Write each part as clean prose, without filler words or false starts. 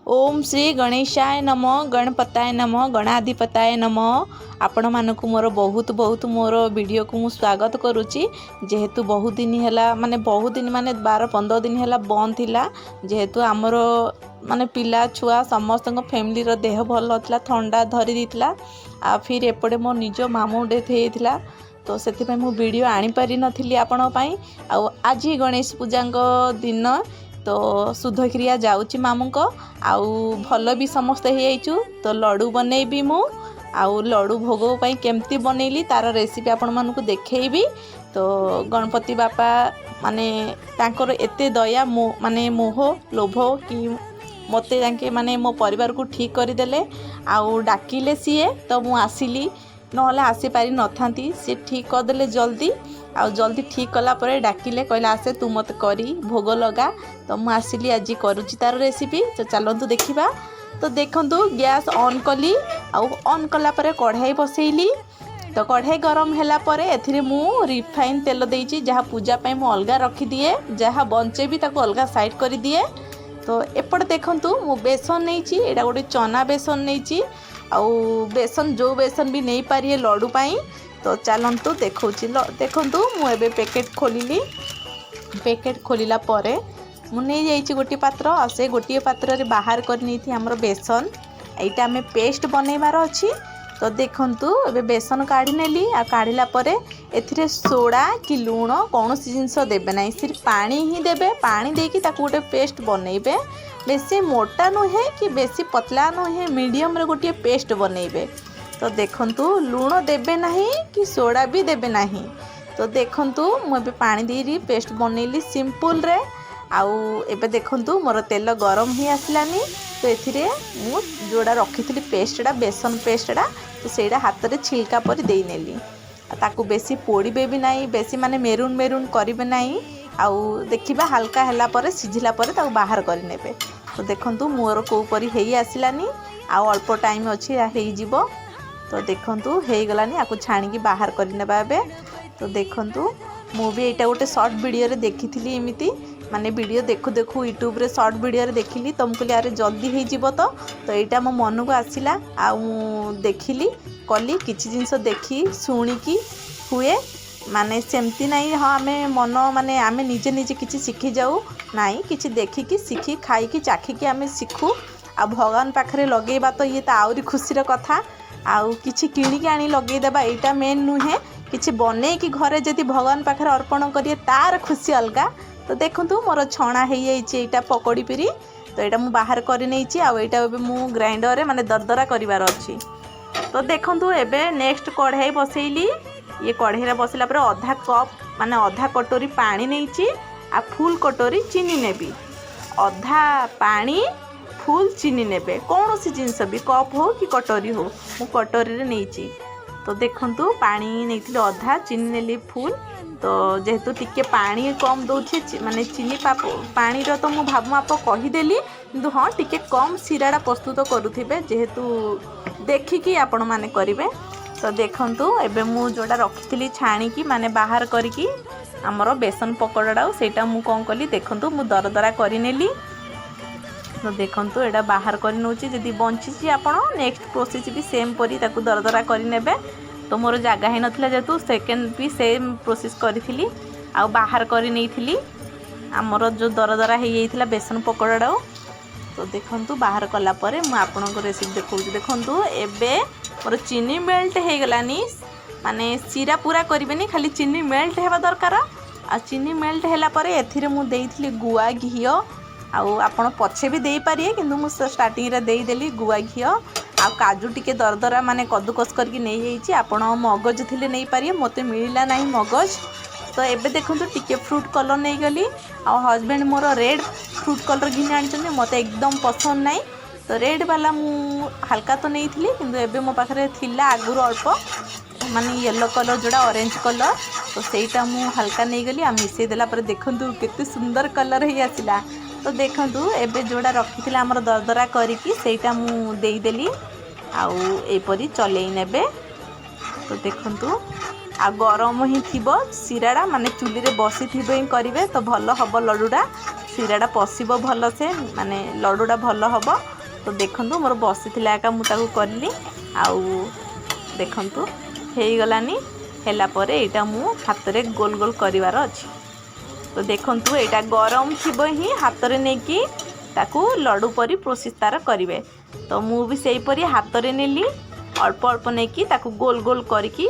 ଓମ୍ ଶ୍ରୀ ଗଣେଶାୟ ନମ, ଗଣପତାୟ ନମ, ଗଣାଧିପତାୟ ନମ। ଆପଣମାନଙ୍କୁ ମୋର ବହୁତ ବହୁତ ମୋର ଭିଡ଼ିଓକୁ ମୁଁ ସ୍ୱାଗତ କରୁଛି। ଯେହେତୁ ବହୁତ ଦିନ ହେଲା, ମାନେ ବହୁତ ଦିନ ମାନେ 12-15 ଦିନ ହେଲା ବନ୍ଦ ଥିଲା, ଯେହେତୁ ଆମର ମାନେ ପିଲା ଛୁଆ ସମସ୍ତଙ୍କ ଫ୍ୟାମିଲିର ଦେହ ଭଲ ନଥିଲା, ଥଣ୍ଡା ଧରି ଦେଇଥିଲା, ଆଉ ଫିର୍ ଏପଟେ ମୋ ନିଜ ମାମୁଁ ଡେଥ୍ ହେଇଯାଇଥିଲା, ତ ସେଥିପାଇଁ ମୁଁ ଭିଡ଼ିଓ ଆଣିପାରିନଥିଲି ଆପଣଙ୍କ ପାଇଁ। ଆଉ ଆଜି ଗଣେଶ ପୂଜାଙ୍କ ଦିନ ତ ଶୁଦ୍ଧକ୍ରିୟା ଯାଉଛି ମାମୁଁଙ୍କ, ଆଉ ଭଲ ବି ସମସ୍ତେ ହେଇଯାଇଛୁ। ତ ଲଡ଼ୁ ବନେଇବି ମୁଁ, ଆଉ ଲଡ଼ୁ ଭୋଗ ପାଇଁ କେମିତି ବନେଇଲି ତାର ରେସିପି ଆପଣମାନଙ୍କୁ ଦେଖେଇବି। ତ ଗଣପତି ବାପା ମାନେ ତାଙ୍କର ଏତେ ଦୟା, ମାନେ ମୋହ ଲୋଭ କି ମୋତେ ତାଙ୍କେ ମାନେ ମୋ ପରିବାରକୁ ଠିକ୍ କରିଦେଲେ ଆଉ ଡାକିଲେ ସିଏ, ତ ମୁଁ ଆସିଲି, ନହେଲେ ଆସିପାରିନଥାନ୍ତି। ସିଏ ଠିକ୍ କରିଦେଲେ ଜଲ୍ଦି, ଆଉ ଜଲ୍ଦି ଠିକ୍ କଲା ପରେ ଡାକିଲେ, କହିଲେ ଆସେ ତୁ ମୋତେ କରି ଭୋଗ ଲଗା। ତ ମୁଁ ଆସିଲି, ଆଜି କରୁଛି ତାର ରେସିପି। ତ ଚାଲନ୍ତୁ ଦେଖିବା। ତ ଦେଖନ୍ତୁ, ଗ୍ୟାସ୍ ଅନ୍ କଲି, ଆଉ ଅନ୍ କଲା ପରେ କଢ଼ାଇ ବସେଇଲି। ତ କଢ଼ାଇ ଗରମ ହେଲା ପରେ ଏଥିରେ ମୁଁ ରିଫାଇନ୍ ତେଲ ଦେଇଛି, ଯାହା ପୂଜା ପାଇଁ ମୁଁ ଅଲଗା ରଖିଦିଏ, ଯାହା ବଞ୍ଚେ ବି ତାକୁ ଅଲଗା ସାଇଡ଼୍ କରିଦିଏ। ତ ଏପଟେ ଦେଖନ୍ତୁ, ମୁଁ ବେସନ ନେଇଛି, ଏଇଟା ଗୋଟେ ଚନା ବେସନ ନେଇଛି, ଆଉ ବେସନ ଯେଉଁ ବେସନ ବି ନେଇପାରିବେ ଲଡ଼ୁ ପାଇଁ। ତ ଚାଲନ୍ତୁ ଦେଖାଉଛି। ଦେଖନ୍ତୁ, ମୁଁ ଏବେ ପ୍ୟାକେଟ୍ ଖୋଲିଲି। ପ୍ୟାକେଟ୍ ଖୋଲିଲା ପରେ ମୁଁ ନେଇଯାଇଛି ଗୋଟିଏ ପାତ୍ର, ଆଉ ସେ ଗୋଟିଏ ପାତ୍ରରେ ବାହାର କରି ନେଇଥିଲି ଆମର ବେସନ। ଏଇଟା ଆମେ ପେଷ୍ଟ ବନେଇବାର ଅଛି। ତ ଦେଖନ୍ତୁ, ଏବେ ବେସନ କାଢ଼ି ନେଲି, ଆଉ କାଢ଼ିଲା ପରେ ଏଥିରେ ସୋଡ଼ା କି ଲୁଣ କୌଣସି ଜିନିଷ ଦେବେ ନାହିଁ, ସିର୍ଫ ପାଣି ହିଁ ଦେବେ। ପାଣି ଦେଇକି ତାକୁ ଗୋଟେ ପେଷ୍ଟ ବନେଇବେ। ବେଶୀ ମୋଟା ନୁହେଁ କି ବେଶୀ ପତଲା ନୁହେଁ, ମିଡ଼ିୟମରେ ଗୋଟିଏ ପେଷ୍ଟ ବନେଇବେ। ତ ଦେଖନ୍ତୁ, ଲୁଣ ଦେବେ ନାହିଁ କି ସୋଡ଼ା ବି ଦେବେ ନାହିଁ। ତ ଦେଖନ୍ତୁ, ମୁଁ ଏବେ ପାଣି ଦେଇକି ପେଷ୍ଟ ବନେଇଲି ସିମ୍ପଲରେ। ଆଉ ଏବେ ଦେଖନ୍ତୁ, ମୋର ତେଲ ଗରମ ହେଇ ଆସିଲାନି। ତ ଏଥିରେ ମୁଁ ଯେଉଁଟା ରଖିଥିଲି ପେଷ୍ଟଟା, ବେସନ ପେଷ୍ଟଟା, ତ ସେଇଟା ହାତରେ ଛିଲକା ପରି ଦେଇନେଲି। ଆଉ ତାକୁ ବେଶୀ ପୋଡ଼ିବେ ବି ନାହିଁ, ବେଶୀ ମାନେ ମେରୁନ୍ ମେରୁନ୍ କରିବେ ନାହିଁ। ଆଉ ଦେଖିବା ହାଲକା ହେଲା ପରେ, ସିଝିଲା ପରେ ତାକୁ ବାହାର କରିନେବେ। ତ ଦେଖନ୍ତୁ, ମୋର କେଉଁ ପରି ହେଇ ଆସିଲାନି, ଆଉ ଅଳ୍ପ ଟାଇମ୍ ଅଛି, ହେଇଯିବ। ତ ଦେଖନ୍ତୁ, ହେଇଗଲାନି, ଆକୁ ଛାଣିକି ବାହାର କରିନେବା ଏବେ। ତ ଦେଖନ୍ତୁ, ମୁଁ ବି ଏଇଟା ଗୋଟେ ସର୍ଟ ଭିଡ଼ିଓରେ ଦେଖିଥିଲି। ଏମିତି ମାନେ ଭିଡ଼ିଓ ଦେଖୁ ଦେଖୁ ୟୁଟ୍ୟୁବରେ ସର୍ଟ ଭିଡ଼ିଓରେ ଦେଖିଲି, ତ ମୁଁ କହିଲି ଆରେ ଜଲ୍ଦି ହେଇଯିବ। ତ ତ ଏଇଟା ମୋ ମନକୁ ଆସିଲା, ଆଉ ମୁଁ ଦେଖିଲି, କଲି। କିଛି ଜିନିଷ ଦେଖି ଶୁଣିକି ହୁଏ, ମାନେ ସେମିତି ନାହିଁ ହଁ ଆମେ ମନ ମାନେ ଆମେ ନିଜେ ନିଜେ କିଛି ଶିଖିଯାଉ ନାହିଁ। କିଛି ଦେଖିକି, ଶିଖି, ଖାଇକି, ଚାଖିକି ଆମେ ଶିଖୁ। ଆଉ ଭଗବାନ ପାଖରେ ଲଗେଇବା ତ ଇଏ ତ ଆହୁରି ଖୁସିର କଥା। ଆଉ କିଛି କିଣିକି ଆଣି ଲଗେଇଦେବା ଏଇଟା ମେନ୍ ନୁହେଁ, କିଛି ବନେଇକି ଘରେ ଯଦି ଭଗବାନ ପାଖରେ ଅର୍ପଣ କରିବେ ତାର ଖୁସି ଅଲଗା। ତ ଦେଖନ୍ତୁ, ମୋର ଛଣା ହେଇଯାଇଛି ଏଇଟା ପକୋଡ଼ି ପିରି। ତ ଏଇଟା ମୁଁ ବାହାର କରିନେଇଛି, ଆଉ ଏଇଟା ଏବେ ମୁଁ ଗ୍ରାଇଣ୍ଡରରେ ମାନେ ଦରଦରା କରିବାର ଅଛି। ତ ଦେଖନ୍ତୁ, ଏବେ ନେକ୍ସଟ କଢ଼ାଇ ବସେଇଲି। ଇଏ କଢ଼େଇରେ ବସିଲା ପରେ ଅଧା କପ୍ ମାନେ ଅଧା କଟୋରୀ ପାଣି ନେଇଛି, ଆଉ ଫୁଲ୍ କଟୋରୀ ଚିନି ନେବି। ଅଧା ପାଣି, ଫୁଲ୍ ଚିନି ନେବେ, କୌଣସି ଜିନିଷ ବି କପ୍ ହଉ କି କଟୋରୀ ହଉ, ମୁଁ କଟୋରୀରେ ନେଇଛି। ତ ଦେଖନ୍ତୁ, ପାଣି ନେଇଥିଲି ଅଧା, ଚିନି ନେଲି ଫୁଲ୍। ତ ଯେହେତୁ ଟିକେ ପାଣି କମ୍ ଦେଉଛି, ମାନେ ଚିନି ପାଣିର ତ ମୁଁ ଭାବ ମାପ କହିଦେଲି, କିନ୍ତୁ ହଁ ଟିକେ କମ୍ ଶିରାଟା ପ୍ରସ୍ତୁତ କରୁଥିବେ, ଯେହେତୁ ଦେଖିକି ଆପଣମାନେ କରିବେ। ତ ଦେଖନ୍ତୁ, ଏବେ ମୁଁ ଯେଉଁଟା ରଖିଥିଲି ଛାଣିକି ମାନେ ବାହାର କରିକି ଆମର ବେସନ ପକୋଡ଼ାଟାକୁ, ସେଇଟା ମୁଁ କ'ଣ କଲି ଦେଖନ୍ତୁ, ମୁଁ ଦରଦରା କରିନେଲି। ତ ଦେଖନ୍ତୁ, ଏଇଟା ବାହାର କରି ନେଉଛି। ଯଦି ବଞ୍ଚିଛି, ଆପଣ ନେକ୍ସଟ ପ୍ରୋସେସ୍ ବି ସେମ୍ ପରି ତାକୁ ଦରଦରା କରିନେବେ। ତ ମୋର ଜାଗା ହେଇନଥିଲା, ଯେହେତୁ ସେକେଣ୍ଡ ବି ସେମ୍ ପ୍ରୋସେସ୍ କରିଥିଲି ଆଉ ବାହାର କରି ନେଇଥିଲି ଆମର ଯେଉଁ ଦରଦରା ହେଇଯାଇଥିଲା ବେସନ ପକୋଡ଼ାଟାକୁ। ତ ଦେଖନ୍ତୁ, ବାହାର କଲା ପରେ ମୁଁ ଆପଣଙ୍କ ରେସିପି ଦେଖାଉଛି। ଦେଖନ୍ତୁ, ଏବେ ମୋର ଚିନି ମେଲ୍ଟ ହେଇଗଲାନି, ମାନେ ଶିରା ପୁରା କରିବେନି, ଖାଲି ଚିନି ମେଲ୍ଟ ହେବା ଦରକାର। ଆଉ ଚିନି ମେଲ୍ଟ ହେଲା ପରେ ଏଥିରେ ମୁଁ ଦେଇଥିଲି ଗୁଆ ଘିଅ, ଆଉ ଆପଣ ପଛେ ବି ଦେଇପାରିବେ, କିନ୍ତୁ ମୁଁ ଷ୍ଟାର୍ଟିଂରେ ଦେଇଦେଲି ଗୁଆ ଘିଅ। ଆଉ କାଜୁ ଟିକେ ଦରଦରା ମାନେ କଦୁକସ କରିକି ନେଇଯାଇଛି। ଆପଣ ମଗଜ ଥିଲେ ନେଇପାରିବେ, ମୋତେ ମିଳିଲା ନାହିଁ ମଗଜ। ତ ଏବେ ଦେଖନ୍ତୁ, ଟିକେ ଫ୍ରୁଟ୍ କଲର୍ ନେଇଗଲି, ଆଉ ହଜବେଣ୍ଡ ମୋର ରେଡ଼୍ ଫ୍ରୁଟ୍ କଲର୍ ଘିନି ଆଣିଛନ୍ତି, ମୋତେ ଏକଦମ ପସନ୍ଦ ନାହିଁ। ତ ରେଡ଼୍ ବାଲା ମୁଁ ହାଲକା ତ ନେଇଥିଲି, କିନ୍ତୁ ଏବେ ମୋ ପାଖରେ ଥିଲା ଆଗରୁ ଅଳ୍ପ, ମାନେ ୟେଲୋ କଲର୍ ଯେଉଁଟା ଅରେଞ୍ଜ କଲର୍, ତ ସେଇଟା ମୁଁ ହାଲକା ନେଇଗଲି। ଆଉ ମିଶାଇ ଦେଲା ପରେ ଦେଖନ୍ତୁ କେତେ ସୁନ୍ଦର କଲର୍ ହେଇ ଆସିଲା। ତ ଦେଖନ୍ତୁ, ଏବେ ଯେଉଁଟା ରଖିଥିଲା ଆମର ଦରଦରା କରିକି, ସେଇଟା ମୁଁ ଦେଇଦେଲି, ଆଉ ଏପରି ଚଲେଇ ନେବେ। ତ ଦେଖନ୍ତୁ, ଆଉ ଗରମ ହିଁ ଥିବ ଶିରାଟା, ମାନେ ଚୁଲିରେ ବସିଥିବେ ହିଁ କରିବେ ତ ଭଲ ହେବ ଲଡ଼ୁଟା, ଶିରାଟା ପଶିବ ଭଲସେ, ମାନେ ଲଡ଼ୁଟା ଭଲ ହେବ। ତ ଦେଖନ୍ତୁ, ମୋର ବସିଥିଲା ଏକା, ମୁଁ ତାକୁ କରିଲି। ଆଉ ଦେଖନ୍ତୁ, ହେଇଗଲାନି। ହେଲା ପରେ ଏଇଟା ମୁଁ ହାତରେ ଗୋଲ ଗୋଲ କରିବାର ଅଛି। ତ ଦେଖନ୍ତୁ, ଏଇଟା ଗରମ ଥିବ ହିଁ ହାତରେ ନେଇକି ତାକୁ ଲଡ଼ୁ ପରି ପ୍ରୋସେସ୍ ତାର କରିବେ। ତ ମୁଁ ବି ସେଇପରି ହାତରେ ନେଲି, ଅଳ୍ପ ଅଳ୍ପ ନେଇକି ତାକୁ ଗୋଲ ଗୋଲ କରିକି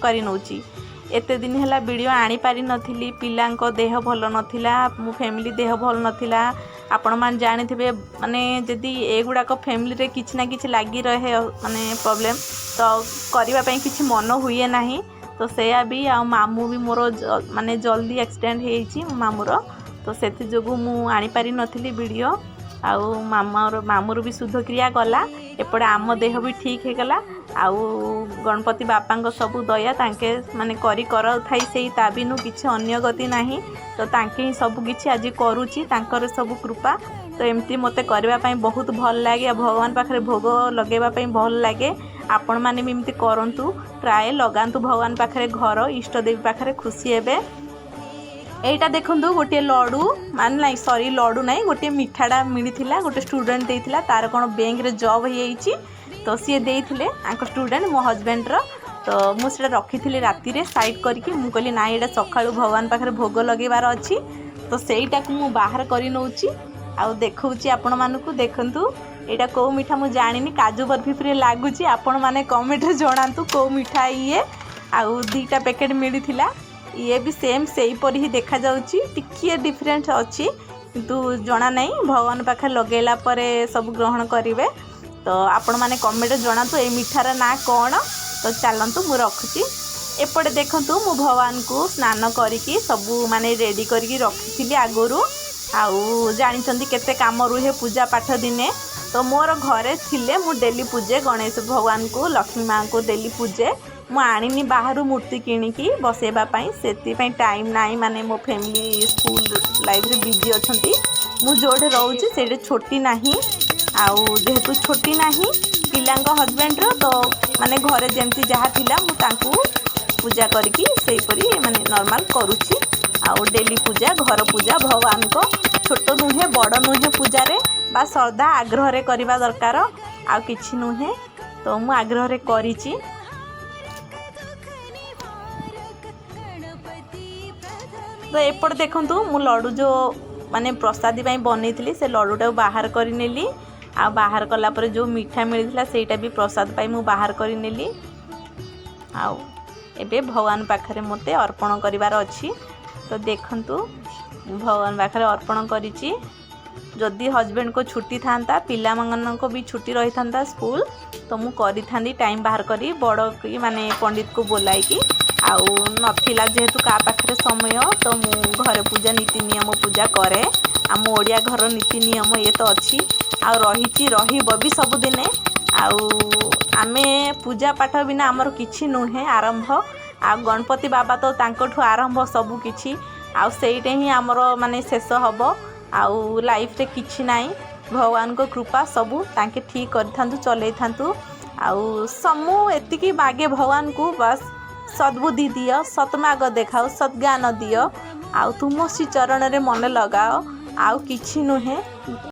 କରି ନେଉଛି। ଏତେ ଦିନ ହେଲା ଭିଡ଼ିଓ ଆଣିପାରିନଥିଲି। ପିଲାଙ୍କ ଦେହ ଭଲ ନଥିଲା, ମୋ ଫ୍ୟାମିଲି ଦେହ ଭଲ ନଥିଲା। ଆପଣମାନେ ଜାଣିଥିବେ, ମାନେ ଯଦି ଏଗୁଡ଼ାକ ଫ୍ୟାମିଲିରେ କିଛି ନା କିଛି ଲାଗି ରହେ, ମାନେ ପ୍ରୋବ୍ଲେମ୍, ତ କରିବା ପାଇଁ କିଛି ମନ ହୁଏ ନାହିଁ। ତ ସେଇଆ ବି, ଆଉ ମାମୁଁ ବି ମୋର ମାନେ ଜଲ୍ଦି ଆକ୍ସିଡେଣ୍ଟ ହେଇଛି ମୋ ମାମୁଁର। ତ ସେଥିଯୋଗୁଁ ମୁଁ ଆଣିପାରିନଥିଲି ଭିଡ଼ିଓ। ଆଉ ମାମୁଁର ବି ଶୁଦ୍ଧକ୍ରିୟା ଗଲା, ଏପଟେ ଆମ ଦେହ ବି ଠିକ୍ ହେଇଗଲା। ଆଉ ଗଣପତି ବାପାଙ୍କ ସବୁ ଦୟା, ତାଙ୍କେ ମାନେ କରି କରାଉଥାଇ ସେଇ, ତା ବିନୁ କିଛି ଅନ୍ୟ ଗତି ନାହିଁ। ତ ତାଙ୍କେ ହିଁ ସବୁ କିଛି ଆଜି କରୁଛି, ତାଙ୍କର ସବୁ କୃପା। ତ ଏମିତି ମୋତେ କରିବା ପାଇଁ ବହୁତ ଭଲ ଲାଗେ, ଆଉ ଭଗବାନ ପାଖରେ ଭୋଗ ଲଗାଇବା ପାଇଁ ଭଲ ଲାଗେ। ଆପଣମାନେ ବି ଏମିତି କରନ୍ତୁ, ଟ୍ରାଏ ଲଗାନ୍ତୁ ଭଗବାନ ପାଖରେ, ଘର ଇଷ୍ଟ ଦେବୀ ପାଖରେ, ଖୁସି ହେବେ। ଏଇଟା ଦେଖନ୍ତୁ, ଗୋଟିଏ ଲଡ଼ୁ, ମାନେ ନାଇଁ, ସରି, ଲଡ଼ୁ ନାହିଁ, ଗୋଟିଏ ମିଠାଟା ମିଳିଥିଲା। ଗୋଟେ ଷ୍ଟୁଡେଣ୍ଟ ଦେଇଥିଲା। ତାର କ'ଣ ବ୍ୟାଙ୍କରେ ଜବ୍ ହେଇଯାଇଛି, ତ ସିଏ ଦେଇଥିଲେ, ଆଙ୍କ ଷ୍ଟୁଡେଣ୍ଟ, ମୋ ହଜବେଣ୍ଡର। ତ ମୁଁ ସେଇଟା ରଖିଥିଲି ରାତିରେ ସାଇଡ଼୍ କରିକି। ମୁଁ କହିଲି, ନାଇଁ, ଏଇଟା ସକାଳୁ ଭଗବାନ ପାଖରେ ଭୋଗ ଲଗେଇବାର ଅଛି। ତ ସେଇଟାକୁ ମୁଁ ବାହାର କରି ନେଉଛି ଆଉ ଦେଖାଉଛି ଆପଣମାନଙ୍କୁ। ଦେଖନ୍ତୁ, ଏଇଟା କେଉଁ ମିଠା ମୁଁ ଜାଣିନି, କାଜୁ ବର୍ଫି ପରି ଲାଗୁଛି। ଆପଣମାନେ କମେଣ୍ଟରେ ଜଣାନ୍ତୁ କେଉଁ ମିଠା ଇଏ। ଆଉ 2ଟା ପ୍ୟାକେଟ୍ ମିଳିଥିଲା। ଇଏ ବି ସେମ୍ ସେଇପରି ହିଁ ଦେଖାଯାଉଛି, ଟିକିଏ ଡିଫରେଣ୍ଟ ଅଛି, କିନ୍ତୁ ଜଣା ନାହିଁ। ଭଗବାନ ପାଖରେ ଲଗେଇଲା ପରେ ସବୁ ଗ୍ରହଣ କରିବେ। ତ ଆପଣମାନେ କମେଣ୍ଟରେ ଜଣାନ୍ତୁ ଏଇ ମିଠାର ନାଁ କ'ଣ। ତ ଚାଲନ୍ତୁ, ମୁଁ ରଖୁଛି। ଏପଟେ ଦେଖନ୍ତୁ, ମୁଁ ଭଗବାନଙ୍କୁ ସ୍ନାନ କରିକି ସବୁ ମାନେ ରେଡ଼ି କରିକି ରଖିଥିଲି ଆଗରୁ। ଆଉ ଜାଣିଛନ୍ତି କେତେ କାମ ରୁହେ ପୂଜା ପାଠ ଦିନେ। ତ ମୋର ଘରେ ଥିଲେ ମୁଁ ଡେଲି ପୂଜେ ଗଣେଶ ଭଗବାନଙ୍କୁ, ଲକ୍ଷ୍ମୀ ମାଆଙ୍କୁ ଡେଲି ପୂଜେ। ମୁଁ ଆଣିନି ବାହାରୁ ମୂର୍ତ୍ତି କିଣିକି ବସେଇବା ପାଇଁ, ସେଥିପାଇଁ ଟାଇମ୍ ନାହିଁ। ମାନେ ମୋ ଫ୍ୟାମିଲି ସ୍କୁଲ ଲାଇଫ୍ରେ ବିଜି ଅଛନ୍ତି। ମୁଁ ଯେଉଁଠି ରହୁଛି ସେଇଠି ଛୁଟି ନାହିଁ। ଆଉ ଯେହେତୁ ଛୁଟି ନାହିଁ ପିଲାଙ୍କ ହଜବେଣ୍ଡର, ତ ମାନେ ଘରେ ଯେମିତି ଯାହା ଥିଲା ମୁଁ ତାଙ୍କୁ ପୂଜା କରିକି ସେଇପରି ମାନେ ନର୍ମାଲ୍ କରୁଛି। ଆଉ ଡେଲି ପୂଜା, ଘର ପୂଜା ଭଗବାନଙ୍କ, ଛୋଟ ନୁହେଁ ବଡ଼ ନୁହେଁ, ପୂଜାରେ ବା ଶ୍ରଦ୍ଧା ଆଗ୍ରହରେ କରିବା ଦରକାର, ଆଉ କିଛି ନୁହେଁ। ତ ମୁଁ ଆଗ୍ରହରେ କରିଛି। ତ ଏପଟେ ଦେଖନ୍ତୁ, ମୁଁ ଲଡ଼ୁ ଯେଉଁ ମାନେ ପ୍ରସାଦୀ ପାଇଁ ବନେଇଥିଲି, ସେ ଲଡ଼ୁଟାକୁ ବାହାର କରିନେଲି। ଆଉ ବାହାର କଲା ପରେ ଯେଉଁ ମିଠା ମିଳିଥିଲା, ସେଇଟା ବି ପ୍ରସାଦ ପାଇଁ ମୁଁ ବାହାର କରିନେଲି। ଆଉ ଏବେ ଭଗବାନ ପାଖରେ ମୋତେ ଅର୍ପଣ କରିବାର ଅଛି। ତ ଦେଖନ୍ତୁ, ମୁଁ ଭଗବାନ ପାଖରେ ଅର୍ପଣ କରିଛି। ଯଦି ହଜବେଣ୍ଡଙ୍କ ଛୁଟି ଥାନ୍ତା, ପିଲାମାନଙ୍କ ବି ଛୁଟି ରହିଥାନ୍ତା ସ୍କୁଲ, ତ ମୁଁ କରିଥାନ୍ତି ଟାଇମ୍ ବାହାର କରି, ବଡ଼ କି ମାନେ ପଣ୍ଡିତକୁ ବୋଲାଇକି। ଆଉ ନଥିଲା ଯେହେତୁ କାହା ପାଖରେ ସମୟ, ତ ମୁଁ ଘରେ ପୂଜା ନୀତି ନିୟମ ପୂଜା କରେ। ଆମ ଓଡ଼ିଆ ଘର ନୀତି ନିୟମ ଇଏ ତ ଅଛି ଆଉ ରହିଛି, ରହିବ ବି ସବୁଦିନେ। ଆଉ ଆମେ ପୂଜା ପାଠ ବିନା ଆମର କିଛି ନୁହେଁ ଆରମ୍ଭ। ଆଉ ଗଣପତି ବାବା ତ ତାଙ୍କଠୁ ଆରମ୍ଭ ସବୁ କିଛି, ଆଉ ସେଇଟା ହିଁ ଆମର ମାନେ ଶେଷ ହେବ। ଆଉ ଲାଇଫ୍ରେ କିଛି ନାହିଁ, ଭଗବାନଙ୍କ କୃପା, ସବୁ ତାଙ୍କେ ଠିକ୍ କରିଥାନ୍ତୁ, ଚଲେଇଥାନ୍ତୁ। ଆଉ ମୁଁ ଏତିକି ମାଗେ ଭଗବାନଙ୍କୁ, ବାସ୍ ସଦ୍ବୁଦ୍ଧି ଦିଅ, ସତ୍ମାର୍ଗ ଦେଖାଅ, ସଦ୍ଜ୍ଞାନ ଦିଅ, ଆଉ ତୁମ ଶ୍ରୀ ଚରଣରେ ମନ ଲଗାଅ, ଆଉ କିଛି ନୁହେଁ।